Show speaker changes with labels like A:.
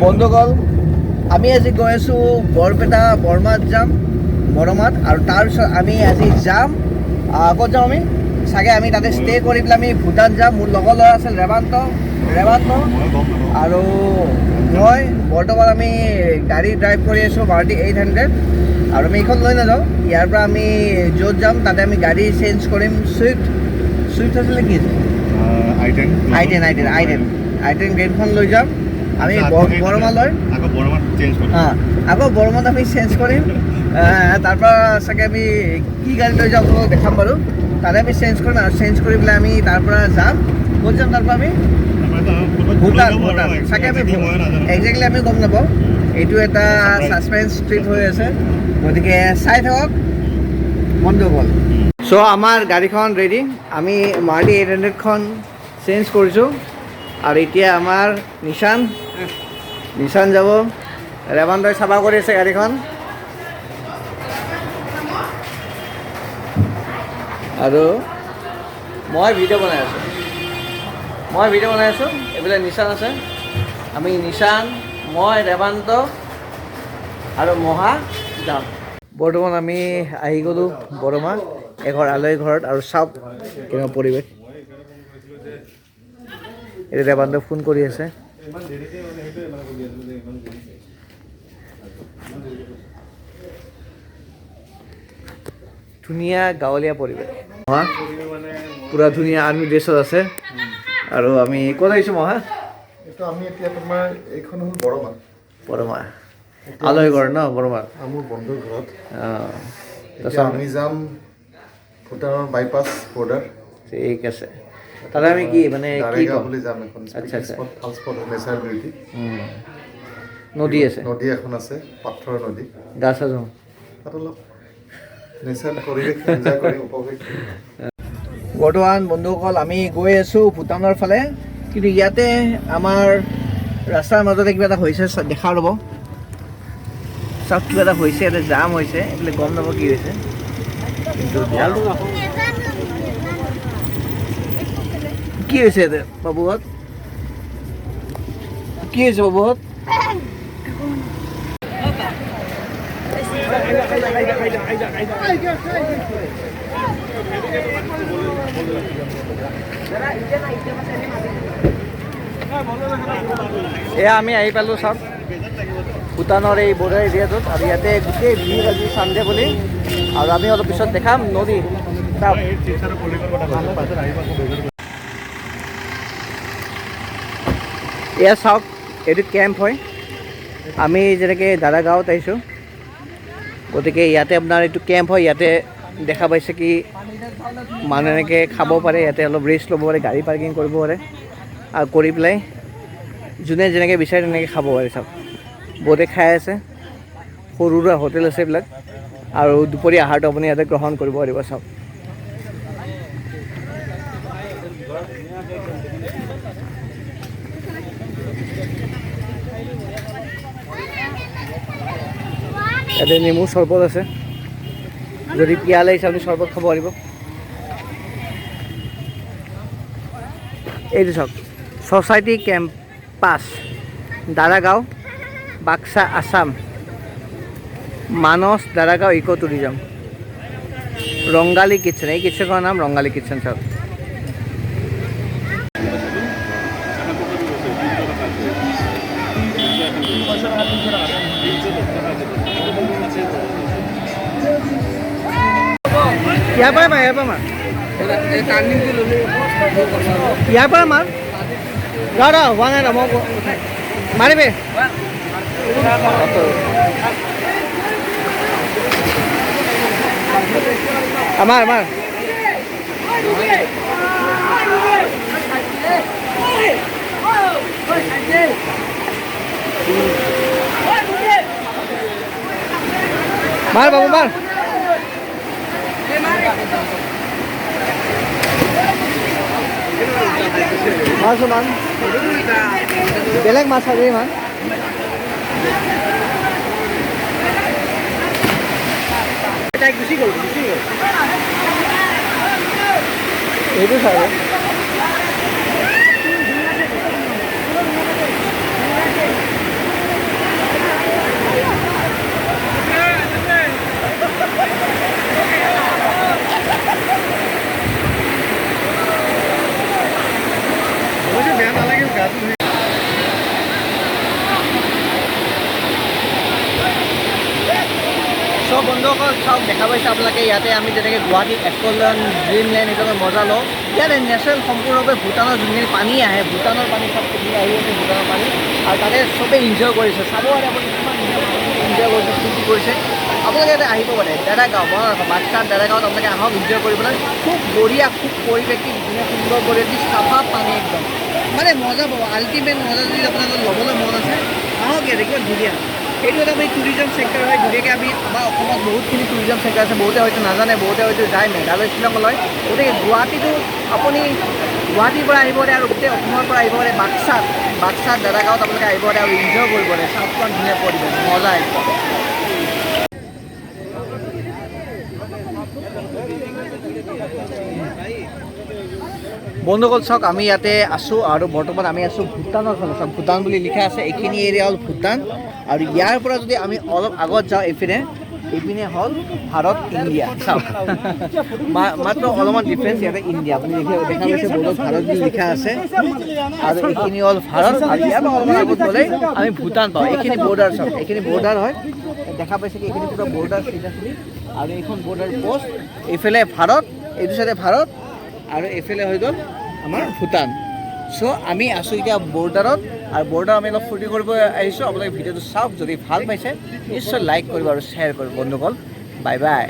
A: বন্ধুসকল, আমি আজি গৈ আছোঁ বৰপেটা বৰমাত যাম, বৰমাত। আৰু তাৰপিছত আমি আজি যাম, ক'ত যাম আমি চাগে, আমি তাতে ষ্টে কৰি পেলাই আমি ভূটান যাম। মোৰ লগৰ ল'ৰা আছিল ৰেৱান্ত, ৰেৱান্ত আৰু মই। বৰ্তমান আমি গাড়ী ড্ৰাইভ কৰি আছোঁ মাৰুতি 800, আৰু আমি এইখন লৈ নাযাওঁ। ইয়াৰ পৰা আমি য'ত যাম তাতে আমি গাড়ী চেঞ্জ কৰিম। চুইফ্ট, চুইফ্ট আছিলে কি?
B: i10।
A: i10, i10, i10, i10 গ্ৰেডখন লৈ যাম আমি বৰমালৈ।
B: আকৌ বৰমাত চেঞ্জ কৰিম।
A: অঁ, আকৌ বৰমাত আমি চেঞ্জ কৰিম। তাৰপৰা চাগে আমি কি গাড়ী লৈ যাওঁ আপোনালোকক দেখাম বাৰু। তাতে আমি চেঞ্জ কৰিম আৰু চেঞ্জ কৰি পেলাই আমি তাৰপৰা যাম। ক'ত যাম তাৰপৰা আমি? ভূটান, ভূটান চাগে। আমি একজেক্টলি আমি গম নাপাওঁ, এইটো এটা ছাছপেঞ্চ ট্ৰিপ হৈ আছে, গতিকে চাই থাকক বন্ধুসকল। চ' আমাৰ গাড়ীখন ৰেডি, আমি মাৰুতি 800খন চেঞ্জ কৰিছোঁ আৰু এতিয়া আমাৰ নিশান, নিশান যাব। ৰেৱান্তই চাফা কৰি আছে গাড়ীখন আৰু মই ভিডিঅ' বনাই আছোঁ, মই ভিডিঅ' বনাই আছোঁ। এইফালে নিশান আছে। আমি নিশান, মই, ৰেৱান্ত আৰু মহা যাম। বৰ্তমান আমি আহি গ'লোঁ বৰমা এঘৰ আলহী ঘৰত, আৰু চাওক কেনেকুৱা পৰিৱেশ। এতিয়া ৰেৱান্ত ফোন কৰি আছে। ধুনীয়া গাঁৱলীয়া পৰিৱেশ। মহা পূৰা ধুনীয়া আৰ্মি ড্ৰেছত আছে। আৰু আমি ক'ত আহিছোঁ মহা?
C: এইটো আমি এতিয়া তোমাৰ এইখন হ'ল বৰমা।
A: বৰমা আলহী ঘৰ ন, বৰমা?
C: মোৰ বন্ধুৰ ঘৰত।
A: অঁ।
C: এতিয়া আমি যাম ভূটানৰ বাইপাছ বৰ্ডাৰ।
A: ঠিক আছে। তাতে আমি কি মানে কি
C: দাৰেগাঁও
A: ক'ম?
C: বুলি যাম এখন।
A: আচ্ছা, আচ্ছা।
C: স্পট, ভাল স্পট, নেচাৰেল বিউটি।
A: নদী আছে?
C: নদী এখন আছে, পাথৰৰ নদী।
A: গা চা ধুম।
C: তাত অলপ নেচাৰেল পৰিৱেশ এনজয় কৰিম, উপভোগ কৰিম।
A: বৰ্তমান বন্ধুসকল আমি গৈ আছোঁ ভূটানৰ ফালে, কিন্তু ইয়াতে আমাৰ ৰাস্তাৰ মাজতে কিবা এটা হৈছে, দেখা ৰ'ব। চাওক কিবা এটা হৈছে, ইয়াতে জাম হৈছে, এইফালে গম নাপাওঁ কি হৈছে। কিন্তু কি হৈছে ইয়াতে বাবুহঁত? কি হৈছে বাবুহঁত? এয়া আমি আহি পালোঁ চাওক ভূটানৰ এই বৰ্ডাৰ এৰিয়াটোত, আৰু ইয়াতে গোটেই ভিৰ আজি চানডে বুলি। আৰু আমি অলপ পিছত দেখাম নদী। চাওক এয়া, চাওক এইটো কেম্প হয়। আমি যেনেকৈ দাদাগাঁৱত আহিছোঁ, গতিকে ইয়াতে আপোনাৰ এইটো কেম্প হয়। ইয়াতে দেখা পাইছে কি মানুহ এনেকৈ খাব পাৰে, ইয়াতে অলপ ৰেষ্ট ল'ব পাৰে, গাড়ী পাৰ্কিং কৰিব পাৰে, আৰু কৰি পেলাই যোনে যেনেকৈ বিচাৰে তেনেকৈ খাব পাৰে। চাওক বহুতে খাই আছে, সৰু সুৰা হোটেল আছে এইবিলাক, আৰু দুপৰীয়া আহাৰটো আপুনি ইয়াতে গ্ৰহণ কৰিব পাৰিব। চাওক ইয়াতে নেমু চৰবত আছে, যদি পিয়াহ লাগিছে আপুনি চৰবত খাব পাৰিব। এইটো চাওক society campus, Daragaon, Baksa, Assam, Manas Daragaon eco tourism, Rongali kitchen. এই কিটচেনখনৰ নাম ৰংগালী কিটচেন। চাওক ইয়াৰ পৰাই মাৰ, ইয়াৰ পৰা মাৰ, ইয়াৰ পৰা মাৰ। ৰ ৰ, হোৱা নাই, ৰ, মই মাৰিবি। মাৰ মাৰ। মাৰ বাবু মাৰ। মাছ মান বেলেগ মাছ আৰু ইমান। তাই গুচি গ'ল, গুচি গ'ল। এইটো চাগে। চ' বন্ধুসকল, চাওক, দেখা পাইছে আপোনালোকে, ইয়াতে আমি যেনেকৈ গুৱাহাটীত একলেণ্ড, ড্ৰিমলেণ্ড এইবিলাকৰ মজা লওঁ, ইয়াতে নেচাৰেল সম্পূৰ্ণৰূপে ভূটানৰ যোনখিনি পানী আহে, ভূটানৰ পানী চব খিনি আহি আছে, ভূটানৰ পানী, আৰু তাতে চবেই এনজয় কৰিছে। চাব পাৰে আপুনি কিমান এনজয় কৰিছে, ফূৰ্তি কৰিছে। আপোনালোকে ইয়াতে আহিব পাৰে, দাদাগাঁও, মনত ৰাখক, বাক্সাৰ দাদাগাঁৱত আপোনালোকে আহক এনজয় কৰিবলৈ। খুব বঢ়িয়া, খুব পৰিৱেশ, কি ধুনীয়া সুন্দৰ পৰিৱেশ, চাফা পানী একদম, মানে মজা পাব, আল্টিমেট মজা। যদি আপোনালোকৰ ল'বলৈ মন আছে, আহক ইয়াতে, কিমান ধুনীয়া। এইটো এটা আমি টুৰিজম চেক্টৰ হয়। ধুনীয়াকৈ আমি আমাৰ অসমত বহুতখিনি টুৰিজম চেক্টৰ আছে, বহুতে হয়তো নাজানে, বহুতে হয়তো যায় মেঘালয়, শ্বিলঙলৈ। গতিকে গুৱাহাটীতো আপুনি গুৱাহাটীৰ পৰা আহিব পাৰে আৰু গোটেই অসমৰ পৰা আহিব পাৰে। বাক্সাত দাদাগাঁৱত আপোনালোকে আহিব পাৰে আৰু এনজয় কৰিব পাৰে। চাওক কিমান ধুনীয়া পৰিৱেশ, মজা একদম। বন্ধুসকল চাওক, আমি ইয়াতে আছোঁ আৰু বৰ্তমান আমি আছোঁ ভূটানৰ ফালে। চাওক, ভূটান বুলি লিখা আছে, এইখিনি এৰিয়া হ'ল ভূটান। আৰু ইয়াৰ পৰা যদি আমি অলপ আগত যাওঁ, এইপিনে হ'ল ভাৰত, ইণ্ডিয়া। চাওক, মাত্ৰ অলপমান ডিফাৰেঞ্চ, ইয়াতে ইণ্ডিয়া আপুনি দেখা পাইছে, বৰ্ডত ভাৰত বুলি লিখা আছে, আৰু এইখিনি হ'ল ভাৰত। আৰু ইয়াৰ পৰা অলপমান আগত গ'লে আমি ভূটান পাওঁ। এইখিনি বৰ্ডাৰ, চাওক, এইখিনি বৰ্ডাৰ হয়, দেখা পাইছে কি এইখিনি পুৰা বৰ্ডাৰ চিধাচিধি। আৰু এইখন বৰ্ডাৰ পষ্ট, এইফালে ভাৰত, এইটো চাইডে ভাৰত, আৰু এইফালে হৈ গ'ল আমাৰ ভূটান। চ' আমি আছোঁ এতিয়া বৰ্ডাৰত, আৰু বৰ্ডাৰ আমি অলপ ফূৰ্তি কৰিব আহিছোঁ। আপোনালোকে ভিডিঅ'টো চাওক, যদি ভাল পাইছে নিশ্চয় লাইক কৰিব আৰু শ্বেয়াৰ কৰিব। বন্ধুসকল, বাই বাই।